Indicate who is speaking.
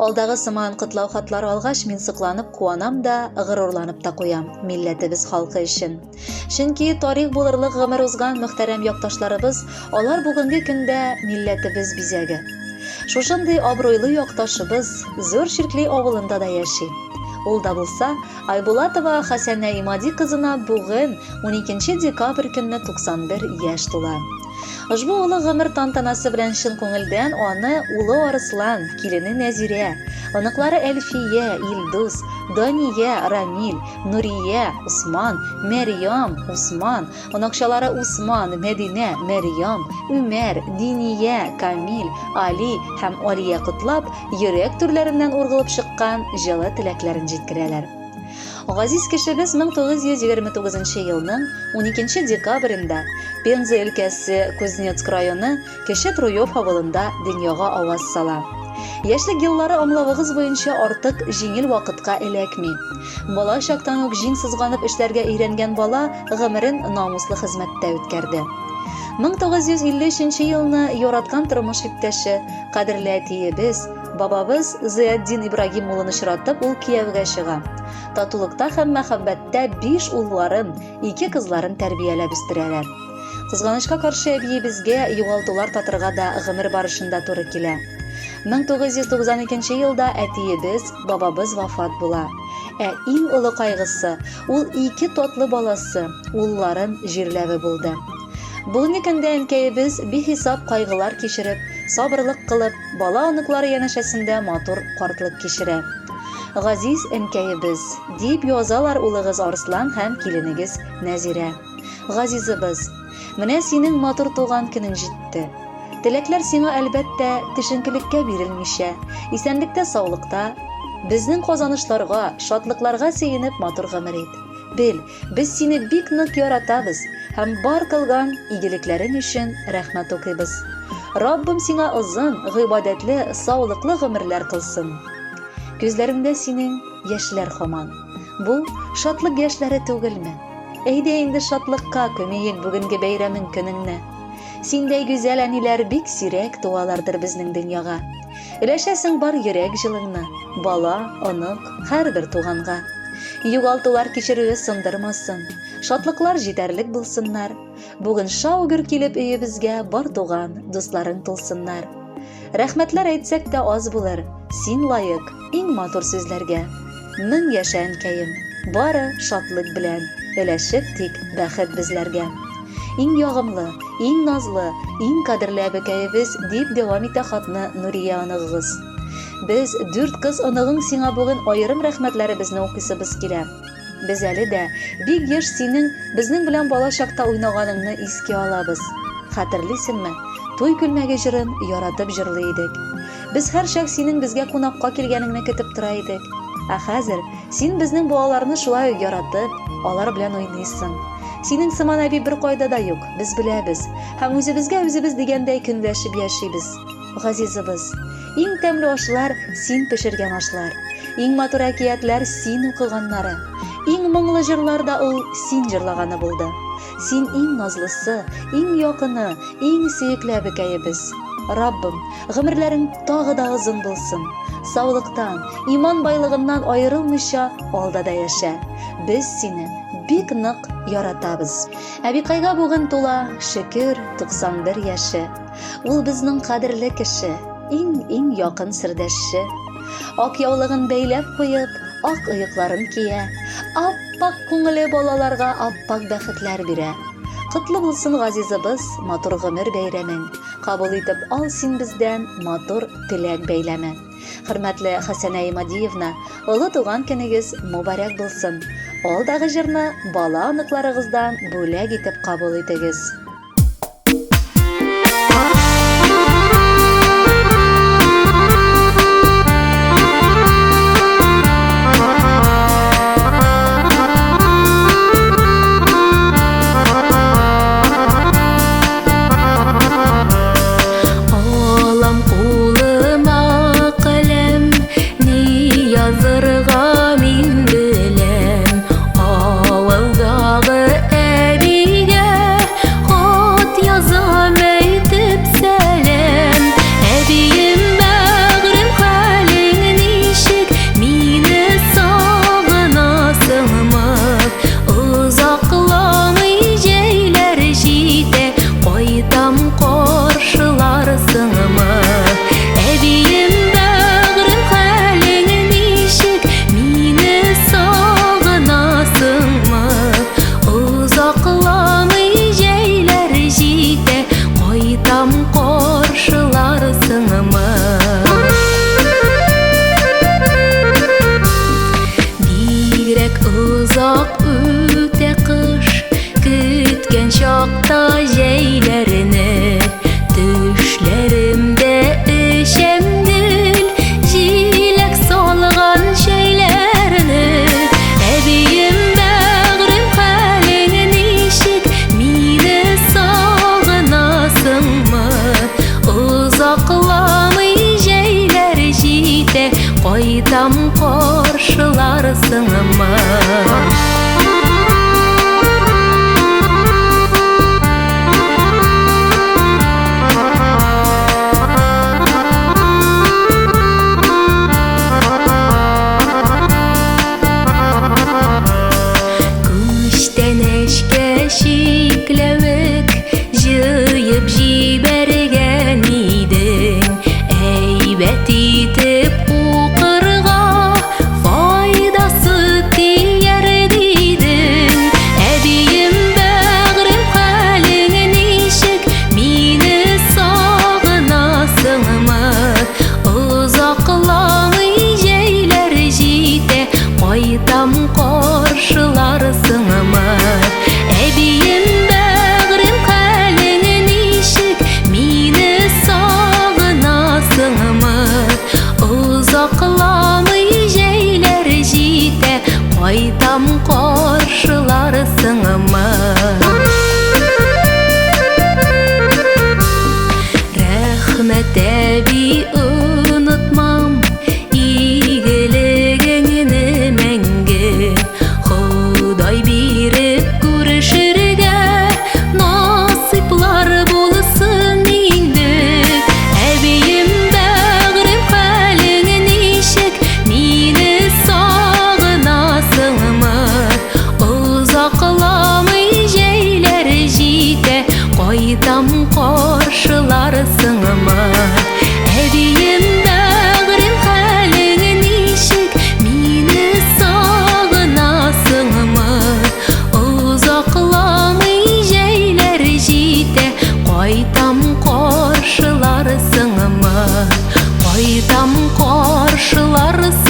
Speaker 1: Алдагы сыман котлау хатлары алгач, мин сокланып куанам да, горурланып та куям милләтебез халкы өчен. Чөнки тарих булырлык гомер узган мөхтәрәм якташларыбыз, алар бүгенге көндә милләтебез бизәге. Шушындый абруйлы якташыбыз Зур Чиркли авылында да яши. Ул да булса, Айбулатова Хәсәнә Имади кызына бүген, 12 декабрь көнне 91 яшь тула. Ошбу олы гомер тантанасы белән чын күңелдән аны улы Арыслан, килене Нәзирә, оныклары Әлфия, Илдус, Дания, Рамил, Нурия, Усман, Мәрьям, Усман, оныкчалары Усман, Мәдинә, Мәрьям, Үмәр, Диния, Камил, Али һәм Алия котлап, йөрәк түрләреннән ургылып чыккан җылы теләкләрен җиткерәләр. Газиз кешебез 1929 елның 12 декабрендә Пенза өлкәсе Кузнецк районы Кече Труев авылында дөньяга аваз сала. Яшьлек еллары аңлавыгыз буенча артык җиңел вакытка эләкми. Бала чактан ук җиң сызганып эшләргә өйрәнгән бала гомерен намуслы хезмәттә үткәрде. 1953 елны яраткан тормыш иптәше, кадерле әтиебез, бабабыз Зыятдин Ибрагим улын очратып, ул кияүгә чыга. Татулыкта һәм мәхәббәттә биш улларын, ике кызларын тәрбияләп үстерәләр. Кызганычка каршы, әбиебезгә югалтулар татырга да гомер барышында туры килә. 1992 елда әтиебез, бабабыз вафат була. Ә иң олы кайгысы, ул ике татлы баласы, улларын җирләве булды. Бүгенге көндә әнкәебез бихисап кайгылар кичереп, сабырлык кылып, бала-оныклары янәшәсендә матур картлык кичерә. Газиз әнкәебез, дип язалар улыгыз Арслан һәм киленегез Нәзирә. Газизыбыз, менә синең матур туган көнең җитте. Теләкләр сиңа, әлбәттә, төшенкелеккә бирелмичә, исәнлектә-саулыкта, безнең казанышларга, шатлыкларга сөенеп матур гомер ит. Бел, без сине бик нык яратабыз һәм бар кылган игелекләрең өчен рәхмәт укыйбыз. Раббым сиңа озын, гыйбадәтле, саулыклы гомерләр кылсын. Күзләреңдә синең яшьләр һаман. Бу, шатлык яшьләре түгелме? Әйдә инде шатлыкка күмиек бүгенге бәйрәмең көнеңне. Синдәй гүзәл әниләр бик сирәк туалардыр безнең дөньяга. Өләшәсең бар йөрәк җылыңны, бала, онык, һәрбер туганга. Югалтулар кичерүе сындырмасын, шатлыклар җитәрлек булсыннар. Бүген шау-гөр килеп өебезгә бар туган, дусларың тулсыннар. Рәхмәтләр әйтсәк тә аз булыр, син лаек иң матур сүзләргә. Мең яшә, әнкәем, бары шатлык белән өләшеп тик бәхет безләргә. Иң ягымлы, иң назлы, иң кадерле әбекәебез, дип дәвам итә хатны Нурия оныгыгыз. Без, дүрт кыз оныгың сиңа бүген аерым рәхмәтләребезне укыйсыбыз килә. Без әле дә бик еш синең безнең белән бала чакта уйнаганыңны искә алабыз. Хәтерлисеңме, туй күлмәге җырын яратып җырлый идек. Без һәрчак синең безгә кунакка килгәнеңне көтеп тора идек. Ә хәзер син безнең балаларны шулай ук яратып, алар белән уйныйсың. Синең сыман әби беркайда да юк, без беләбез. Һәм үзебезгә үзебез дигәндәй көнләшеп яшибез. Газизыбыз, иң тәмле ашлар син пешергән ашлар. Иң матур әкиятләр син укыганнары. Иң моңлы җырлар да ул син җырлаганы булды. Син иң назлысы, иң якыны, иң сөекле әбекәебез. Раббым, гомерләрең тагы да озын булсын. Саулыктан, иман байлыгыннан аерылмыйча алда да яшә. Без сине бик нык яратабыз. Әбикайга бүген тула, шөкер, 91 яше. Ул безнең кадерле кеше, иң-иң якын сердәшче. Ак яулыгын бәйләп куеп, ак оекларын кия. Ап-ак күңеле балаларга ап-ак бәхетләр бирә. Котлы булсын, газизыбыз, матур гомер бәйрәмең. Кабул итеп ал син бездән матур теләк бәйләме. Хөрмәтле Хәсәнә Имадиевна, олы туган көнегез мобарәк булсын. Алдагы җырны бала-оныкларыгыздан бүләк итеп кабул итегез.
Speaker 2: Алам кулыма каләм, ни язырга мин беләм. Авылдагы әбигә. каршыларсыңмы? Әбием, бәгърем, хәлең ничек, мине сагынасыңмы? Озакламый җәйләр җитә, кайтам каршыларсыңмы? Бигрәк озак үтә кыш, көткән чакта җәйләрне. Төшләремдә эчәм гөл, җиләк салган чәйләрне. Әбием, бәгърем, хәлең ничек, мине сагынасыңмы? Озакламый җәйләр җитә, кайтам каршыларсыңмы? Күчтәнәчкә чикләвек җыеп җибәргән идең, әйбәт итеп укырга файдасы тияр дидең. Әбием, бәгърем, хәлең ничек, мине сагынасыңмы? Озакламый җәйләр җитә, кайтам каршыларсыңмы? Әбием, бәгърем, хәлең ничек, мине сагынасыңмы? Озакламый җәйләр җитә, кайтам каршыларсыңмы? Рәхмәт, әби, онытмам игелегеңне мәңге. Ходай биреп күрешергә насыйплар булсын инде. Әбием, бәгърем, хәлең ничек, мине сагынасыңмы? Озакламый җәйләр җитә, кайтам каршыларсыңмы? Әбием, бәгърем, хәлең ничек, мине сагынасыңмы? Озакламый җәйләр җитә, кайтам каршыларсыңмы? Кайтам каршыларсыңмы?